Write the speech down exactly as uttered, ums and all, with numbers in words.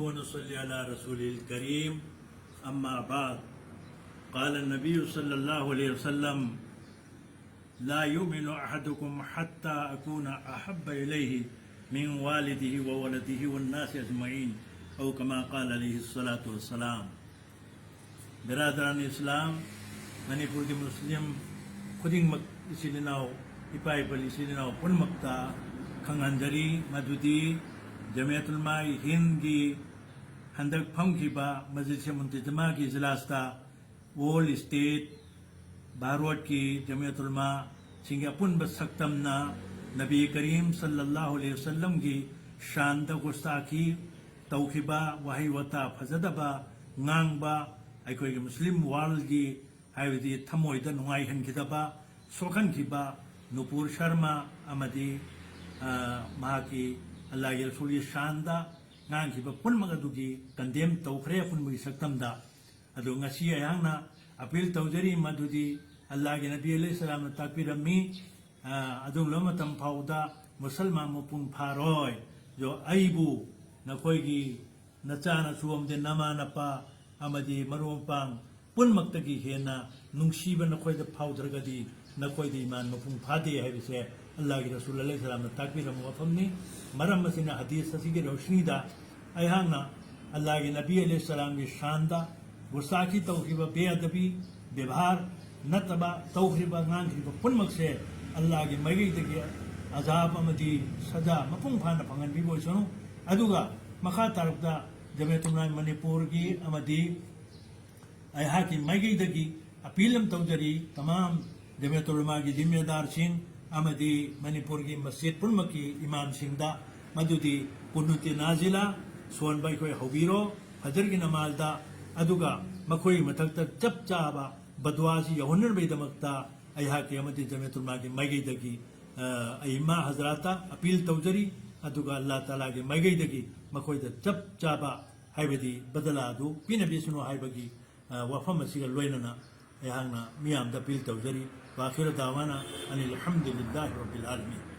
ونصلي على رسوله الكريم. أما بعد، قال النبي صلى الله عليه وسلم: لا يؤمن أحدكم حتى أكون أحب إليه من والده وولده والناس أجمعين، أو كما قال عليه الصلاة والسلام. ꯕꯤꯔꯥꯗꯔꯥꯟ ꯏꯁꯂꯥꯝ, ꯃꯅꯤꯄꯨꯔꯒꯤ ꯃꯨꯁꯂꯤꯝ ꯈꯨꯗꯤꯡꯃꯛ, ꯏꯆꯤꯜ ꯏꯅꯥꯎ, ꯏꯄꯥ ꯏꯄꯜ ꯏꯆꯤꯜ ꯏꯅꯥꯎ ꯄꯨꯝꯅꯃꯛꯇ ꯈꯪꯍꯟꯖꯔꯤ, ꯃꯗꯨꯗꯤ ꯖꯃꯤꯌꯠ ꯎꯂꯃꯥ ꯍꯤꯟꯗꯒꯤ ꯍꯟꯗꯛ ꯐꯝꯈꯤꯕ ꯃꯁꯖꯤꯗ ꯁꯦ ꯃꯨꯟꯇꯖꯃꯥꯒꯤ ꯏꯖꯂꯥꯁꯇ ꯑꯣꯜ ꯁ꯭ꯇꯦꯠ ꯚꯥꯔꯠꯀꯤ ꯖꯃꯤꯌꯠ ꯎꯂꯃꯥꯁꯤꯡꯒꯤ ꯑꯄꯨꯟꯕ ꯁꯛꯇꯝꯅ ꯅꯕꯤ ꯀꯔꯤꯝ ꯁꯜꯂꯜꯂꯥꯍꯨ ꯑꯂꯩꯍꯤ ꯋꯁꯜꯂꯝꯒꯤ ꯁꯥꯟꯗ ꯒꯨꯁꯇꯥꯈꯤ ꯇꯧꯈꯤꯕ, ꯋꯥꯍꯩ ꯋꯥꯇꯥ ꯐꯖꯗꯕ ꯉꯥꯡꯕ, ꯑꯩꯈꯣꯏꯒꯤ ꯃꯨꯁꯂꯤꯝ ꯋꯥꯔꯜꯒꯤ, ꯍꯥꯏꯕꯗꯤ ꯊꯃꯣꯏꯗ ꯅꯨꯡꯉꯥꯏꯍꯟꯈꯤꯗꯕ, ꯁꯣꯛꯍꯟꯈꯤꯕ ꯅꯨꯄꯨꯔ ꯁꯔꯃ ꯑꯃꯗꯤ, ꯑ, ꯃꯍꯥꯛꯀꯤ ꯑꯜꯂꯥꯍꯒꯤ ꯔꯁꯨꯜꯒꯤ ꯁꯥꯟꯗ ꯉꯥꯡꯈꯤꯕ ꯄꯨꯝꯅꯃꯛ ꯑꯗꯨꯒꯤ ꯀꯟꯗꯦꯝ ꯇꯧꯈ꯭ꯔꯦ ꯑꯄꯨꯟꯕꯒꯤ ꯁꯛꯇꯝꯗ꯫ ꯑꯗꯨ ꯉꯁꯤ ꯑꯩꯍꯥꯛꯅ ꯑꯄꯤꯜ ꯇꯧꯖꯔꯤ, ꯃꯗꯨꯗꯤ ꯑꯜꯂꯥꯍꯒꯤ ꯅꯕꯤ ꯑꯂꯩꯍꯤ ꯁꯂꯥꯝꯅ ꯇꯥꯛꯄꯤꯔꯝꯃꯤ, ꯑ, ꯑꯗꯨꯒꯨꯝꯂꯕ ꯃꯇꯝ ꯐꯥꯎꯗ ꯃꯨꯁꯜꯃꯥꯟ ꯃꯄꯨꯡ ꯐꯥꯔꯣꯏ꯫ ꯑꯗꯣ ꯑꯩꯕꯨ ꯅꯈꯣꯏꯒꯤ ꯅꯆꯥ ꯅꯁꯨ ꯑꯃꯗꯤ ꯅꯃꯥ ꯅꯄꯥ ꯑꯃꯗꯤ ꯃꯔꯨꯞ ꯃꯄꯥꯡ ꯄꯨꯝꯅꯃꯛꯇꯒꯤ ꯍꯦꯟꯅ ꯅꯨꯡꯁꯤꯕ ꯅꯈꯣꯏꯗ ꯐꯥꯎꯗ꯭ꯔꯒꯗꯤ ꯅꯈꯣꯏꯗ ꯏꯃꯥꯟ ꯃꯄꯨꯡ ꯐꯥꯗꯦ ꯍꯥꯏꯕꯁꯦ ꯑꯜꯂꯥꯍꯒꯤ ꯔꯁꯨꯜ ꯑꯂꯩꯍꯤ ꯁꯂꯥꯝꯅ ꯇꯥꯛꯄꯤꯔꯝꯕ ꯋꯥꯐꯝꯅꯤ꯫ ꯃꯔꯝ ꯑꯁꯤꯅ ꯍꯗꯤꯁ ꯑꯁꯤꯒꯤ ꯔꯣꯁꯅꯤꯗ ꯑꯩꯍꯥꯛꯅ ꯑꯜꯂꯥꯍꯒꯤ ꯅꯕꯤ ꯑꯂꯩꯍꯤ ꯁꯂꯥꯝꯒꯤ ꯁꯥꯟꯗ ꯒꯨꯁꯇꯥꯈꯤ ꯇꯧꯈꯤꯕ, ꯕꯦꯑꯗꯕꯤ, ꯕꯦꯕꯥꯔ ꯅꯠꯇꯕ ꯇꯧꯈ꯭ꯔꯤꯕ, ꯉꯥꯡꯈ꯭ꯔꯤꯕ ꯄꯨꯝꯅꯃꯛꯁꯦ ꯑꯜꯂꯥꯍꯒꯤ ꯃꯥꯏꯀꯩꯗꯒꯤ ꯑꯖꯥꯕ ꯑꯃꯗꯤ ꯁꯖꯥ ꯃꯄꯨꯡ ꯐꯥꯅ ꯐꯪꯍꯟꯕꯤꯕ ꯑꯣꯏꯁꯅꯨ꯫ ꯑꯗꯨꯒ ꯃꯈꯥ ꯇꯥꯔꯛꯇ ꯖꯃꯤꯌꯠ ꯎꯂꯃꯥ ꯃꯅꯤꯄꯨꯔꯒꯤ ꯑꯃꯗꯤ ꯑꯩꯍꯥꯛꯀꯤ ꯃꯥꯏꯀꯩꯗꯒꯤ ꯑꯄꯤꯜ ꯑꯃ ꯇꯧꯖꯔꯤ, ꯇꯃꯥꯝ ꯖꯃꯤꯌꯠ ꯎꯂꯃꯥꯒꯤ ꯖꯤꯝꯃꯦꯗꯥꯔꯁꯤꯡ ꯑꯃꯗꯤ ꯃꯅꯤꯄꯨꯔꯒꯤ ꯃꯁꯖꯤꯗ ꯄꯨꯝꯅꯃꯛꯀꯤ ꯏꯃꯥꯝꯁꯤꯡꯗ, ꯃꯗꯨꯗꯤ ꯀꯨꯅꯨꯇꯤ ꯅꯥꯖꯤꯂꯥ ꯁꯣꯟꯕ ꯑꯩꯈꯣꯏ ꯍꯧꯕꯤꯔꯣ ꯐꯖꯔꯒꯤ ꯅꯃꯥꯖꯗ, ꯑꯗꯨꯒ ꯃꯈꯣꯏꯒꯤ ꯃꯊꯛꯇ ꯆꯞ ꯆꯥꯕ ꯕꯗꯋꯥꯁꯤ ꯌꯧꯍꯟꯅꯕꯒꯤꯗꯃꯛꯇ ꯑꯩꯍꯥꯛꯀꯤ ꯑꯃꯗꯤ ꯖꯃꯤꯌꯠ ꯎꯂꯃꯥꯒꯤ ꯃꯥꯏꯀꯩꯗꯒꯤ, ꯑ, ꯑꯏꯃꯥ ꯍꯖꯔꯥꯠꯇ ꯑꯄꯤꯜ ꯇꯧꯖꯔꯤ, ꯑꯗꯨꯒ ꯑꯜꯂꯥꯍ ꯇꯥꯂꯥꯒꯤ ꯃꯥꯏꯀꯩꯗꯒꯤ ꯃꯈꯣꯏꯗ ꯆꯞ ꯆꯥꯕ, ꯍꯥꯏꯕꯗꯤ ꯕꯗꯂꯥ ꯑꯗꯨ ꯄꯤꯅꯕꯤꯁꯅꯨ ꯍꯥꯏꯕꯒꯤ, ꯑ, ꯋꯥꯐꯝ ꯑꯁꯤꯒ ꯂꯣꯏꯅꯅ ꯑꯩꯍꯥꯛꯅ ꯃꯤꯌꯥꯝꯗ ꯑꯄꯤꯜ ꯇꯧꯖꯔꯤ꯫ ꯋꯥꯈꯤꯔ ꯗꯥꯋꯥꯅ ꯑꯅꯤꯜ ꯍꯝꯗꯨꯂꯤꯜꯂꯥꯍꯤ ꯔꯕꯤꯜ ꯑꯥꯂꯃꯤꯟ꯫